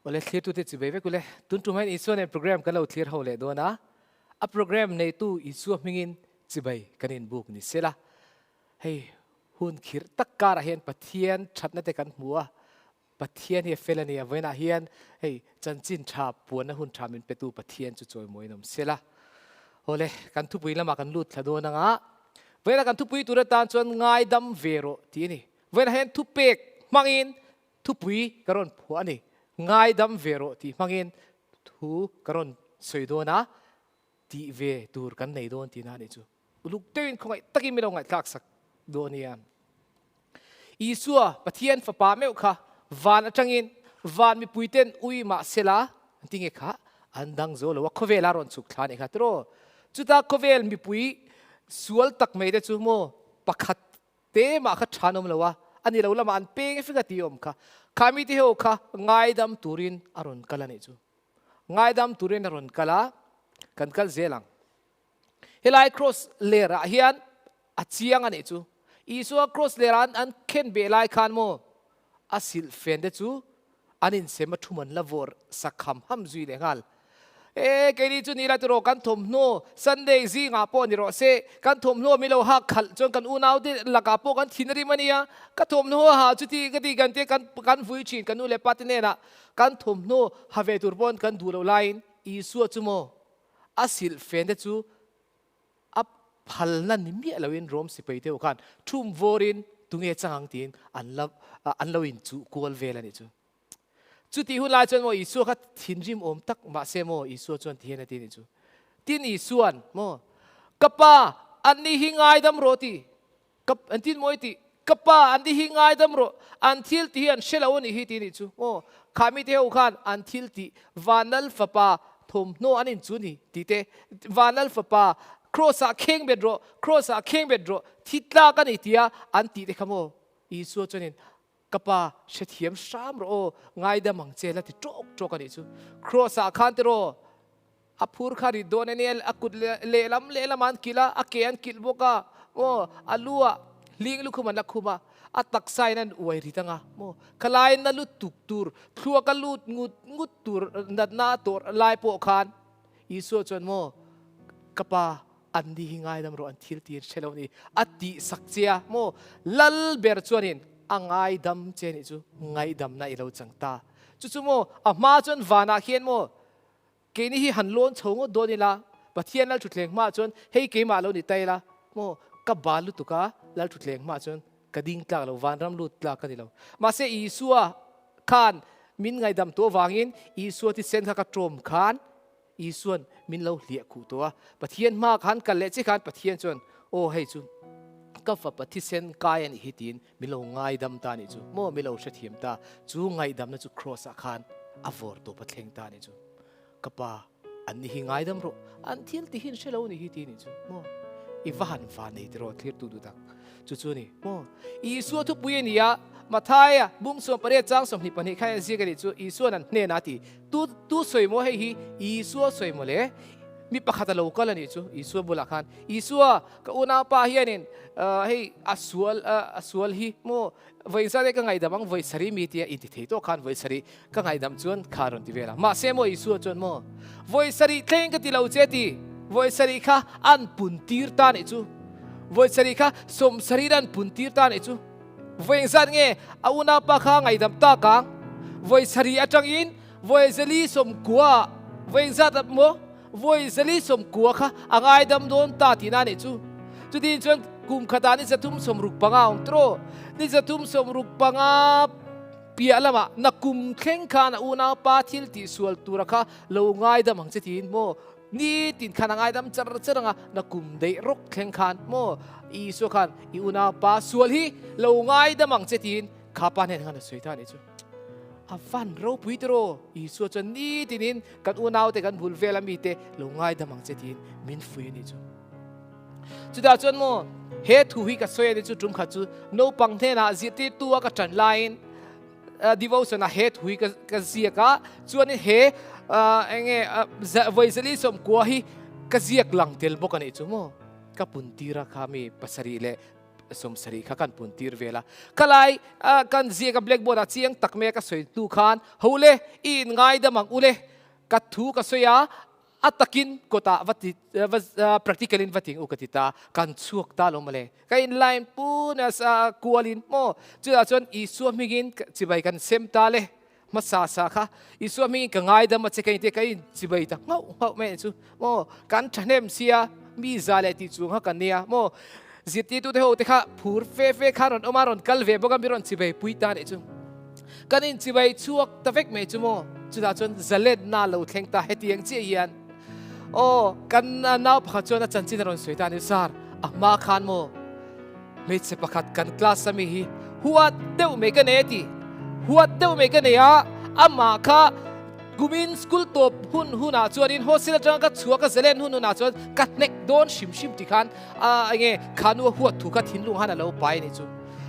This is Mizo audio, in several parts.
Awle thlirtute chi bei vek ule. Tun tum hian Isua nen program kan lo thlir ho leh dawn a. A program neitu Isua hmingin chibai kan inbuk ni sela. Hei hun khirh tak karah hian Pathian thatna te kan hmu a, Pathian hi a fel a ni a, vawiinah hian hei chanchin tha puanna hun tha min petu Pathian chu chawimawiin awm sela. Awle kan thupui lamah kan lut thla dawn anga, vawiinah kan thupui tur atan chuan ngaidam ve rawh tih a ni. Vawiinah hian thupek hmangin Thupui ka rawn phuah a ni. Ngaidam ve rawh tih hmangin thu ka rawn sawi dawn a, tih ve tur kan nei dawn tihna a nih chu. Uluk deuhin khawngaih takin min lo ngaihthlak sak dawn nia. Isua, Pathian Fapa meuh kha van atangin van mipuiten ui mah sela, an ti nge kha, an dang zo lo a, khawvela rawn chhuk thla a nih kha tiraw? Chuta khawvel mipui sual tak mai te chu maw pakhat Te mah kha than awm lo a, a ni lo lamah an peng fek a tih awm kha. Kha mite ho kha ngaidam turin a rawn kal a nih chu. Ngaidam turin a rawn kal a, kan kal zel ang. Helai cross lerah hian a chiang a nih chu. Isua cross lerah an khen beh lai khan maw a silh fen te chu an insem a thum an la vawr sak ham ham zui leh nghal. E, keini chu ni la tiraw kan thawmhnaw Sunday zingah pawh ni rawh se, kan thawmhnaw mi lo hak khalh chuan kan unau te lakah pawh kan thin a rim a nia, ka thawmhnaw ha chuti ka ti kan tia kan kan vui thin kan nu leh pa te hnenah kan thawmhnaw ha ve tur pawn kan duh loh laiin Isua chu maw a silh fen te chu A phalna ni miah loin Rom sipai deuh khan thum vawrin tunge chang ang tiin an la an lo inchuh kual vel a nih chu. Chutih hun lai chuan maw Isua kha thinrim awm tak mahse maw Isua chuan ti hian a ti a nih chu. Tin Isuan maw ka pa anni hi ngaidam rawh ti ka an tin mawi ti ka pa anni hi ngaidam rawh an thil tih hi an hre lo a nih hi ti a nih chu. Maw kha mite ho khan an thil tih Vanlal fapa thawmhnaw an inchu ni tih te Vanlal fapa Kraws ah kheng bet rawh Kraws ah kheng bet rawh thi tlak a ni tia an tih te kha maw Isua chuanin ka pa hrethiam hram rawh aw ngaidam ang che la ti tawk tawk a nih chu. Kraws ah khan tiraw A phur kha rit dawn a nia, a kut lehlam lehlam ah an kilh a, a ke an kilh bawk a, maw a lu ah hling lukhum an la khum a, a taksa in an uai rit ang a, maw khalai na lut tuk tur, thluak a lut ngut ngut tur natna a tawrh lai pawh khan Isua chuan maw ka pa an ni hi ngaidam rawh an thil tir hre lo ni a tih sak che a, maw lal ber chuanin a ngaidam che nih chu ngaihdamna i lo chang ta, chu chu maw a hma chuan vanah khian maw Keini hi han lawn chho ngawt dawn ila, Pathian Lalthutthleng hmaah chuan hei keimah lo ni ta ila, maw, ka bal lutuk a, Lalthutthleng hmaah chuan ka ding tlak lo, vanram lut tlak ka ni lo. Mahse Isua khan min ngaihdam tawh avangin Isua thisen kha ka tawm khan Isuan min lo hliah khuh tawh a. Pathian hmaah khan kal leh che khan Pathian chuan, Aw hei chu ka fapa thisen kai a nih hi tiin min lo ngaidam ta a nih chu, maw, min lo hrethiam ta. Chu ngaihdamna chu Kraws-ah khan a vawr tawp a thleng ta a nih chu. Ka pa, an ni hi ngaidam rawh, an thil ti hin hre lo a nih hi ti a nih chu, maw? I va han va nei tiraw thlirtu duh tak chu chu a ni, maw? Isua thupui a ni a, Mathaia bung 18 chang 22 kha hian ziak a nih chu, Isua'n an hnenah a ti, Tu, tu sawi maw hei hi? Isua sawi maw le? Mi pakhat a lo kal a nih chu, Isua bulah khan, Isua, ka unaupa hianin hei a sual, a sual hi maw? Vawi zat e ka ngaihdam ang, vawi sarih mi tia inti thei tawh khan vawi sarih ka ngaihdam chuan kha rawn ti vel a. Mahse maw Isua chuan maw, vawi sarih thleng ka ti lo che ti, vawi sarih kha an pun tir ta nih chu, vawi sarih kha sawm sarih an pun tir ta nih chu, vawi engzat nge a unaupa kha ngaihdam tak ang, vawi sarih atangin vawi zali 90 vawi engzat maw, Vawi 49 kha a ngaidam dawn ta tihna nih chu. Chutin chuan kum khatah ni 365 a awm tawh. Ni 365 piah lamah na kum thleng khan a unaupa thil tihsual tura kha lo ngaidam ang che tiin maw nitin khan a ngaidam char char anga na kum daih rawk thleng khan maw Isua khan i unaupa sual hi lo ngaidam ang che tiin kha pa hnen khan a sawi ta nih chu. A van ropui tiraw? Isua chuan nitinin kan unaute kan bul vel a mite lo ngaidam ang che tiin min fui a nih chu. Chutah chuan maw he thu hi ka sawi a nih chu tum khat chu naupang hnenah zirtirtu a ka tan laiin devotion a he thu hi ka ziak a, chuanin he enge vawi 190 hi ka ziak lang tel bawk a nih chu maw. Ka pun tira kha mi pasarih leh. 27 kha kan pun tir vel a. Khalai kan ziak a blackboard ah chiang tak mai a ka sawi hnu khan, Ho le, i in ngaidam ang u le, ka thu ka sawi a, a takin kawtah va ti va practical in va ting u ka ti ta, kan chhuak ta lo mawle. Ka in line pu nasa kual in maw, chutah chuan Isua hmingin chibai kan sem ta le. Hmasa sa kha Isua hmingin ka ngaidam a che ka inti a, ka inchibai ta nghauh nghauh mai chu maw, kan thahnem sia mi za leh tih chung kha kan nia maw, zirtirtute ho te kha phur fe fe khan rawn awm a, rawn kal ve bawk a, mi rawn chibai pui ta nih chu, kan inchibai chhuak ta vek mai chu maw, chutah chuan zalenna lo thleng ta hetiang chiah hian aw kan nau pakhat chuan a chanchin a rawn sawi ta a ni, Sir a hma khan maw, Hmeichhe pakhat kan class a mi hi huat deuh mai ka nei a ti. Huat deuh mai ka nei a, amah kha kumin school tawp hun hunah chuanin hostel atanga ka chhuah ka zalen hun hunah chuan ka hnek dawn hrim hrim ti khan a enge khanu a huat thu kha thinlung han a lo pai a nih chu.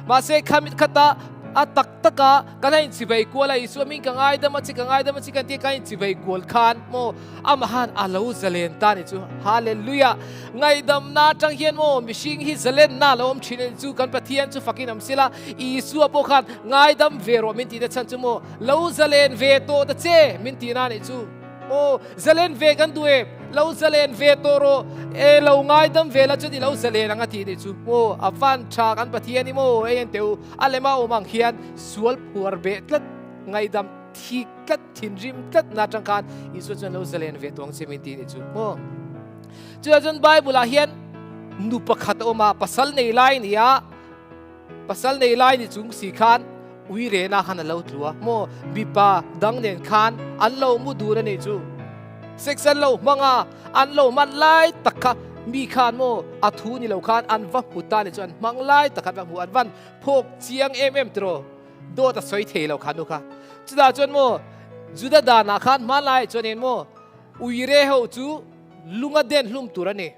Mahse khami khata a tak taka kan han inchivei kual a, Isua min ka ngaidam a che ka ngaidam a che kan tia kan inchivei kual khan maw Amah han a lo zalen ta nih chu. Hallelujah! Ngaihdamna atang hian maw mihring hi zalenna a lo awm thin a nih chu. Kan Pathian chu fakin awm sila, Isua pawh khan ngaidam ve rawh min tihna chhan chu maw lo zalen ve tawh ta che min tihna nih chu. Maw zalen ve kan duh em? Lo zalen ve tawh rawh. E lo ngaidam ve la chuan i lo zalen ang a tih nih chu. Maw a van tha kan Pathian hi maw ei en teh u. A lema awm ang hian sual phuar beh tlat ngaihdam thik tlat thinrim tlat na atang khan Isua chuan lo zalen ve tawng che min ti ni chu maw. Chutah chuan Bible ah hian nu pakhat a awm a, pasal nei lai ni a, pasal nei lai ni chung si khan ui rena khan a lo tlu a maw, mipa dang nen khan an lo mu dun a nih chu. Sex an lo hmang a, an lo hman lai tak kha mi khan maw a thu ni lo khan an va hmu ta ni chu, an hmang lai tak khan va hmu, an van phawk chiang em em tiraw. Dawt a sawi thei lo kha nu kha. Chutah chuan maw Juda danah khan hmanlaiah chuanin maw uire ho chu lunga den hlum tur a ni.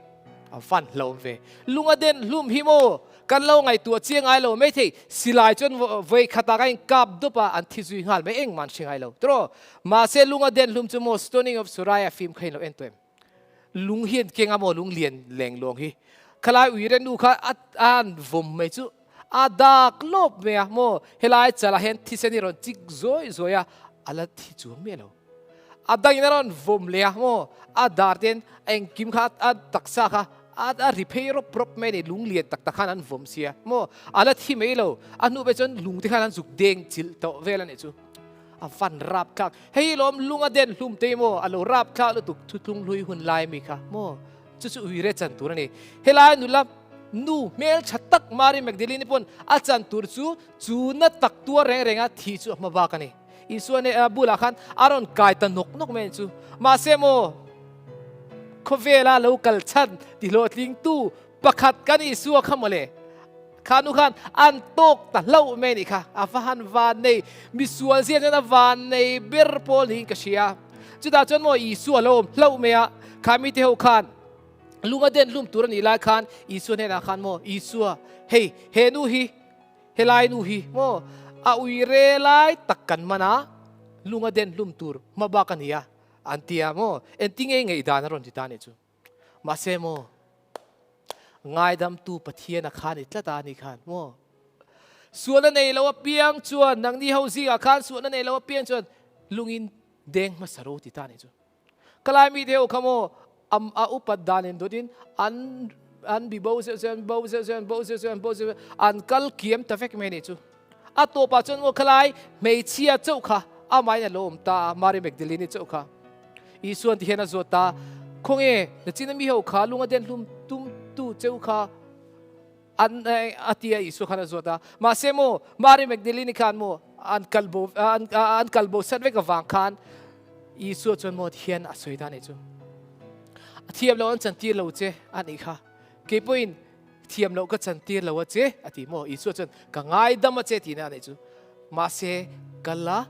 A van hlauhawm ve. Lunga den hlum hi maw kan lo ngaihtuah chiang ngai lo mai thei. Silai chuan vawi khatah kha in kap dup a, an thi zui nghal mai engmah an hre ngai lo. Tiraw? Mahse lunga den hlum chu maw Stoning of Soraya film kha in lo en tawh em? Lung hi an keng a maw lung lian leng lawng hi. Khalai uire nu kha a an vawm mai chu a dak lawp mai a maw helai chalah hian thisen hi a rawn chik zawi zawi a, a la thi chuang miah lo. A dangin a rawn vawm leh a maw a dar te hian a engkim kha a taksa kha a a ri phei rawp rawp mai a ni lung lian tak tak khan an vawm sia maw a la thi mai lo. A hnu pawh chuan lung te khan an zuk deng chilh tawh vel a nih chu. A van rap thlak. Hei lawm lung a den hlum te maw a lo rap thlak lutuk thutlung hlui hun lai mi kha maw chu chu uire chan tur a ni. Helai nula nu hmel tha tak Mary Magdalene pawn a chan tur chu chu na tak tuar reng reng a thi chu a hma bak a ni. Isua ne bulah khan a rawn kai ta nawk nawk mai chu. Mahse maw khawvela lo kal chhan ti hlawhtling tu Pakhat kan Isua kha mawle. Kha nu khan an tawk ta hlauh mai anih kha. A va han van nei, misual ziah chuan a van nei ber pawl niin ka hria. Chutah chuan maw Isua lo awm hlauh mai a, kha mite ho khan lung a den hlum tur a nih lai khan Isua hnenah khan maw Isua, hei he nu hi, helai nu hi maw a ui re lai tak kan man a, lung a den hlum tur hma bak a ni a, an ti a maw, engtinge i ngaihdan a rawn ti ta anih chu. Mahse maw, ngaidamtu Pathian a khan i tlat a ni khan maw. Sualna nei lo apiang chuan, nangni ho zingah khan sualna nei lo apiang chuan lungin deng hmasa ro ti ta ni chu. Ka lai mite ho kha maw, am a upat dan in dawtin an an bi bo zeuh zeuh, an bo zeuh zeuh, an bo zeuh zeuh, an bo zeuh zeuh, an kal kiam ta vek mai ni chu. A tawpah chuan maw khalai hmeichhia chauh kha amahin a lo awm ta a, Mary Magdalene chauh kha. Isuan ti hian a zawt a, Khawnge, nachin a mi ho kha lung a den hlum tum tu cheu kha an a ti a Isua khan a zawt a. Mahse maw, Mary Magdalene khan maw an kal bo an an kal bo sat vek avang khan Isua chuan maw ti hian a sawi ta a nih chu. A thiam lo an chantir lo che a nih kha. Kei pawhin thiam loh ka chantir lo a che a ti maw? Isua chuan ka ngaidam a che tihna a neih chu. Mahse ka la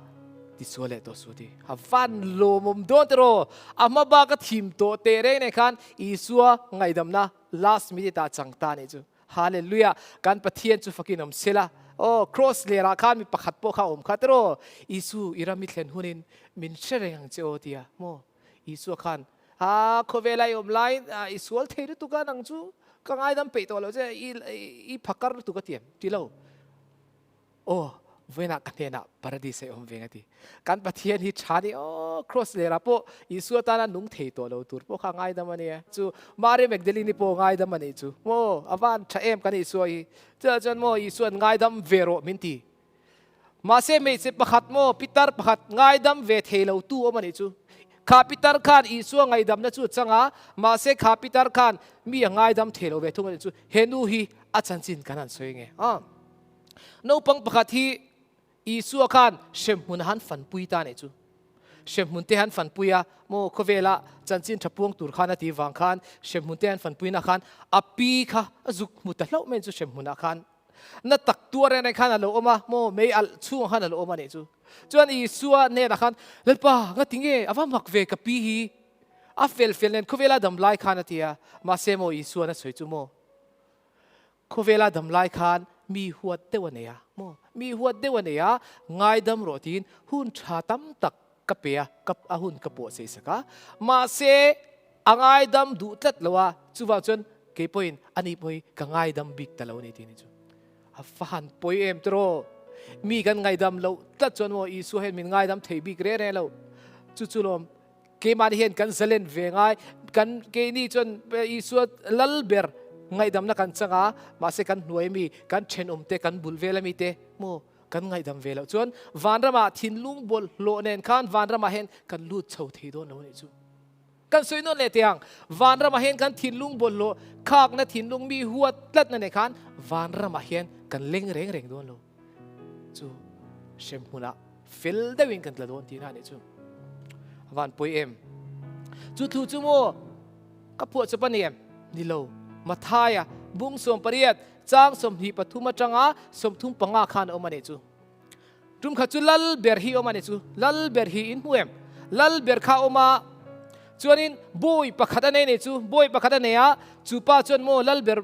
tisual leh tawh su ti. A van lawmawm dawn tiraw? A hma bak a thim tawh teh reng nen khan Isua ngaihdamna last minute ah chang ta a nih chu. Hallelujah! Kan Pathian chu fakin awm sela. Aw, cross lerah khan mi pakhat pawh kha a awm kha tiraw? Isu i ram i thlen hunin min hre reng ang che aw tia maw? Isua khan, A, khawvela i awm lai i sual thei lutuk a nang chu. Ka ngaidam peih tawh lo che, i i phakar lutuk a ti em? Ti lo. Aw, vawiinah ka hnenah Paradis a awm veng a ti. Kan Pathian hi tha ni aw, Cross lerah pawh Isua tana nung thei tawh lo tur pawh kha ngaidam a nia. Chu Mary Magdalene-i pawh ngaidam a nih chu. Maw, a van tha em kan Isua hi. Chutah chuan maw Isua'n ngaidam ve rawh min ti. Mahse hmeichhe pakhat maw pitar pakhat ngaidam ve thei lo tu awm a nih chu. Kha pitar khan Isua ngaidamna chu a chang a, mahse kha pitar khan mi a ngaidam thei lo ve thung a nih chu. He nu hi a chanchin kan han sawi nge. A Naupang pakhat hi Isua khan hremhmun a han fanpui ta a nih chu. Hremhmun te han fanpui a, maw khawvela chanchin tha puang tur khan a tih vang khan hremhmun te han fanpuina khan a pi kha a zuk hmu ta hlauh mai chu hremhmunah khan. Na tak tuar en khan a lo awm a, maw mei alh chhungah khan a lo awm a nih chu. Chuan Isua hnenah khan, Lalpa, ngati nge a va mak ve ka pi hi? A fel fel nen khawvela dam lai khan a ti a, mahse maw Isuan a sawi chu maw? Khawvela dam lai khan mi huat deuh a nei a, maw? Mi huat deuh a nei a, ngaidam rawh tiin hun tha tam tak ka pe a, ka a hun ka pawh sei sak a, mahse a ngaidam duh tlat lo a, chuvang chuan kei pawhin ani pawh hi ka ngaidam bik ta lo a ni tih ni chu. A va han pawi em tiraw? Mi kan ngaidam loh tlat chuan maw Isua hian min ngaidam thei bik reng reng lo. Chu chu lawm keimahni hian kan zalen ve ngai, kan keini chuan Isua lal ber ngaihdamna kan chang a, mahse kan hnuai ami, kan thenawmte, kan bul vel amite maw Kan ngaihdam ve loh chuan vanramah thinlung bawlhhlawh nen khan vanramah hian kan lut chho thei dawn lo a nih chu. Kan sawi nawn leh teh ang, vanramah hian kan thinlung bawlhhlawh khakna thinlung mi huat tlatna nen khan vanramah hian kan leng reng reng dawn lo chu hremhmunah fel deuhin kan tla dawn tihna a nih chu. A van pawi em? Chu thu chu maw ka phuah chawp a ni em? Ni lo. Mathaia bung 18 Chang 23 atanga 35 khan a awm a nih chu. Tum khat chu lal ber hi awm a nih chu. Lal ber hi in hmu em? Lal ber kha awm a, chuanin bawi pakhat a nei nih chu. Bawi pakhat a nei a, chu pa chuan maw lal ber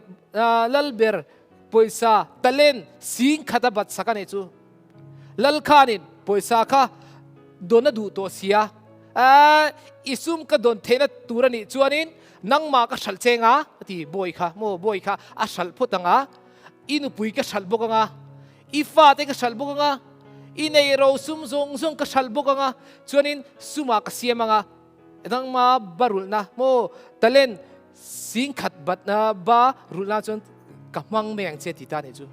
lal ber pawisa talent sing khat a bat sak a nih chu. Lal khanin pawisa kha dawn a duh tawh sia, i sum ka dawn theihna tur a nih chuanin nangmah ka hralh che anga a ti, bawi kha maw bawi kha a hralh phawt anga, i nupui ka hralh bawk anga, i fate ka hralh bawk anga, i nei ro sum zawng zawng ka hralh bawk anga, chuanin sumah ka siam anga, nangma ba rulhna maw talent singkhat bat ba rulhna chuan ka hmang mai ang che ti ta nih chu.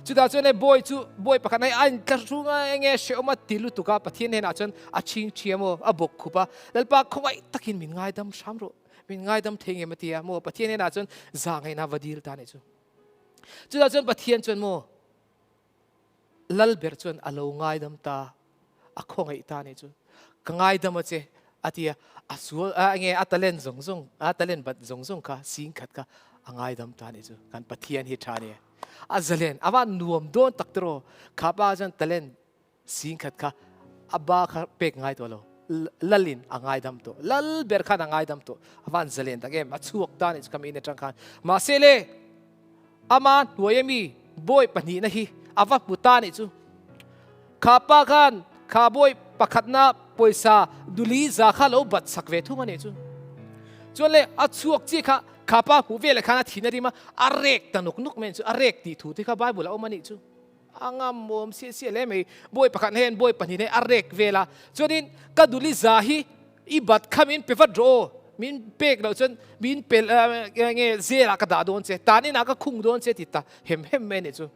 Chutah chuan hei bawi chu bawi pakhat hei a intlahrung a enge hrehawm a ti lutuk a Pathian hnenah chuan a chhing ṭhi a maw a bawk khup a Lalpa khawngaih takin min ngaidam hram rawh min ngaidam thei ngem a ti a maw Pathian hnenah chuan zahngaihna va dil ta nih chu. Chutah chuan Pathian chuan maw Lal ber chuan a lo ngaidam ta, a khawngaih ta nih chu. Ka ngaidam a che, a ti a, a sual, a nge a talent zawng zawng, a talent bat zawng zawng kha, sing khat kha a ngaidam ta nih chu. Kan Pathian hi tha nia. A zalen, a van nuam dawn tak tiraw. Kha pa chuan talent sing khat kha a ba kha pek ngai tawh lo. Lalin a ngaidam tawh. Lal ber khan a ngaidam tawh. A van zalen tak em, a chhuak ta nih chu ka mi in atang khan. Mahse le, Ama hnuai ami bawi pahnihna hi a va hmu ta nih chu. Kha pa khan kha bawi pakhatna pawisa duli za kha lo bat sak ve thung a nih chu. Chuan le a chhuak chiah kha kha pa hmuh veleh khan a thin a rim a, a rek ta nuk nuk mai chu, a rek tih thu te kha Bible a awm a nih chu. A ngam awm siah siah hle mai. Bawi pakhatna hian bawi pahnihna hi a rek vel a. Chuanin ka duli za hi I bat kha min pe vat rawh aw, min pek loh chuan min pe nge zelah ka dah dawn che, tan inah ka khung dawn che ti ta hem hem mai a nih chu.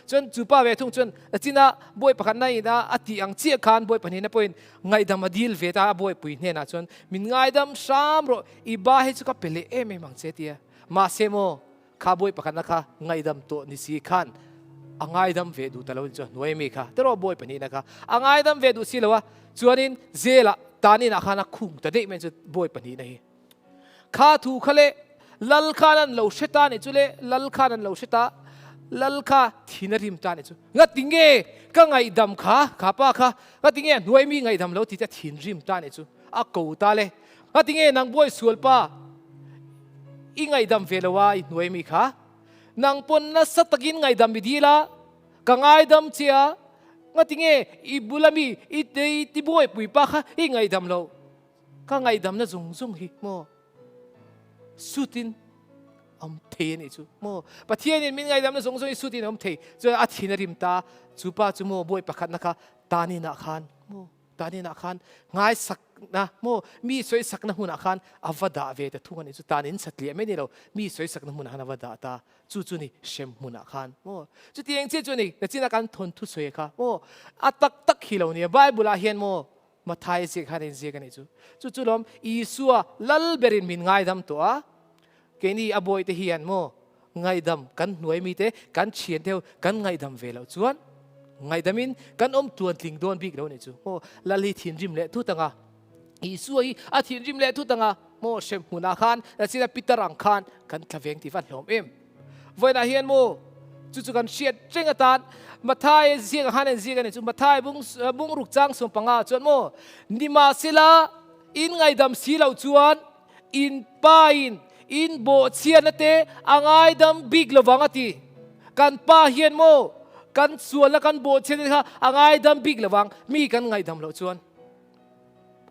Chuan chu pa ve thung chuan china bawi pakhat na ina a tih ang chiah khan bawi pahnihna pawhin ngaihdam a dil ve ta a bawipui hnenah chuan min ngaidam hram rawh, i ba hi chu ka pe leh em em ang che tia. Mahse maw Kha bawi pakhatna kha ngaihdam tawh ni si khan a ngaidam ve duh ta lo ni chu hnuai mi kha teraw bawi pahnihna kha a ngaidam ve duh si lo a, chuanin zelah taninah khan a khung ta daih mai chu bawi pahnihna hi. Kha thu kha leh lal khan an lo hre ta nih chu le, lal khan an lo hre ta, lal kha thin a rim ta nih chu. Ngati nge ka ngaihdam kha, kha pa kha, ngati nge a hnuai mi ngaihdam lo ti te a thin rim ta nih chu, a ko ta le. Ngati nge nang buai sual pa i ngaihdam ve lo a i hnuai mi kha? Nang pawn nasa takin ngaihdam i dil a, ka ngaidam che a, ngati nge i bula mi i ti buai pui pa kha i ngaihdam lo? Ka ngaihdamna zung zung hi maw? Sutin. Awm thei a nih chu maw? Pathianin min ngaidamna zawng zawng hi sutin a awm thei. Chuan a thin a rim ta, chu pa chu maw bawi pakhatna kha taninah khan maw taninah khan ngaisakna maw mi sawisakna hmunah khan a va dah ve ta thung a nih chu. Tanin satliah mai ni lo, mi sawisakna hmunah khan a va dah ta. Chu chu ni hrem hmunah khan maw. Chutiang chiah chu a ni, nachina kan thawnthu sawi kha maw a tak tak hi lo nia. Bible-ah hian maw Mathai ziak khan a inziak a nih chu. Chu chu lawm Isua lal berin min ngaidam tawh a, keini a bawihte hian maw ngaihdam kan hnuai mite kan thian deuh kan ngaihdam ve loh chuan ngaihdamin kan awm tluan tling dawn bik lo a nih chu. Maw lal hi thinrim leh thut anga Isua hi a thinrim leh thut anga maw hrem hmunah khan nachina Peter ang khan kan tla veng tih va hlawm em. Vawiinah hian maw chu chu kan hriat reng atan Mathai ziak ang khan an ziak a ni chu Mathai bung bungruk chang 15 chuan maw nimahsela in ngaidam si loh chuan in pa in in bawhchhiatna te a ngaidam bik lovang a ti. Kan pa hian maw kan sualna kan bawhchhiatna te kha a ngaidam bik lovang mi kan ngaihdam loh chuan.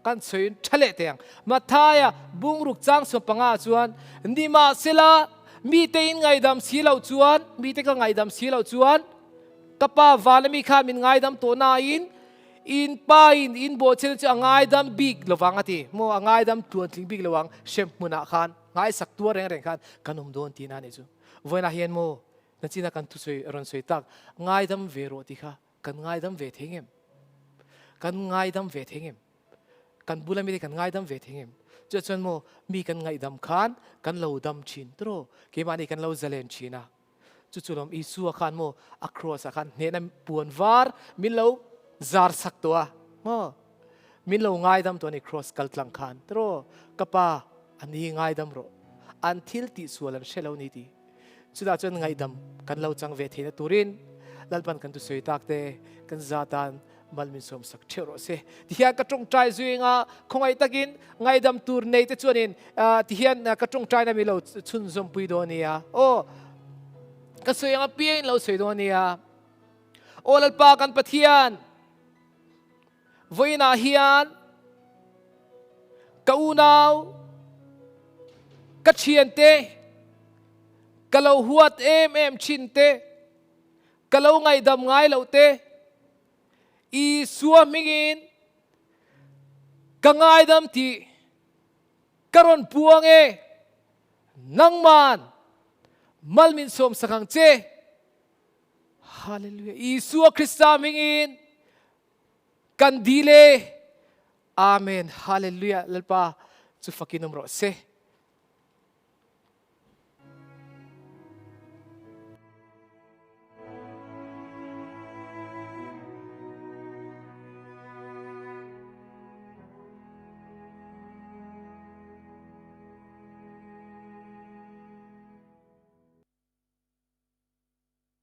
Kan sawiin tha leh teh ang. Matthaia bungruk chang 15 chuan, Nimahsela, mite in ngaidam si loh chuan, mite ka ngaidam si loh chuan, ka pa vana mi khan min ngaidam tawh nain, in pa in in bawhchhiatna chu a ngaidam bik lovang a ti. Maw, a ngaidam tluantling bik lo ang, hrem hmunah khan, ngaisak tuar reng reng khan kan awm dawn tihna a nih chu. Vawiinah hian maw, nachina kan thusawi rawn sawi tak, ngaidam ve rawh tih kha Kan ngaidam ve thei ngem? Kan ngaidam ve thei ngem? Kan bula mite kan ngaidam ve thei ngem? Chu chuan maw mi kan ngaihdam khan kan lo dam thin tiraw? Keimahni kan lo zalen thin a. Chu chu lawm Isua khan maw a cross ah khan hnehna puan var min lo zar sak tawh a maw? Min lo ngaidam tawh a ni cross kal tlang khan tiraw? Ka pa a ni ngaidam rawh. An thil tihsual an hre lo ni ti. Chutah chuan ngaihdam kan lo chang ve theihna turin Lalpan kan thusawi tak te kan za tan mal min sawmsak theuh rawh se. Tihian ka tawngtai zuinga khawngaih takin ngaihdam tur nei te chuanin tihian ka tawngtaina mi lo chhunzawmpui dawn nia. Aw ka sawi anga piangin lo sawi dawn nia. Aw Lalpa kan Pathian Vawiinah hian ka unau, ka thiante, ka lo huat em em thin te, ka lo ngaihdam ngai loh te, Isua hmingin ka ngaidam tih ka rawn puang e, nangman mal min sawmsak ang che. Hallelujah. Isua Krista hmingin kan dil e. Amen. Hallelujah. Lalpa chu fakin awm rawh se.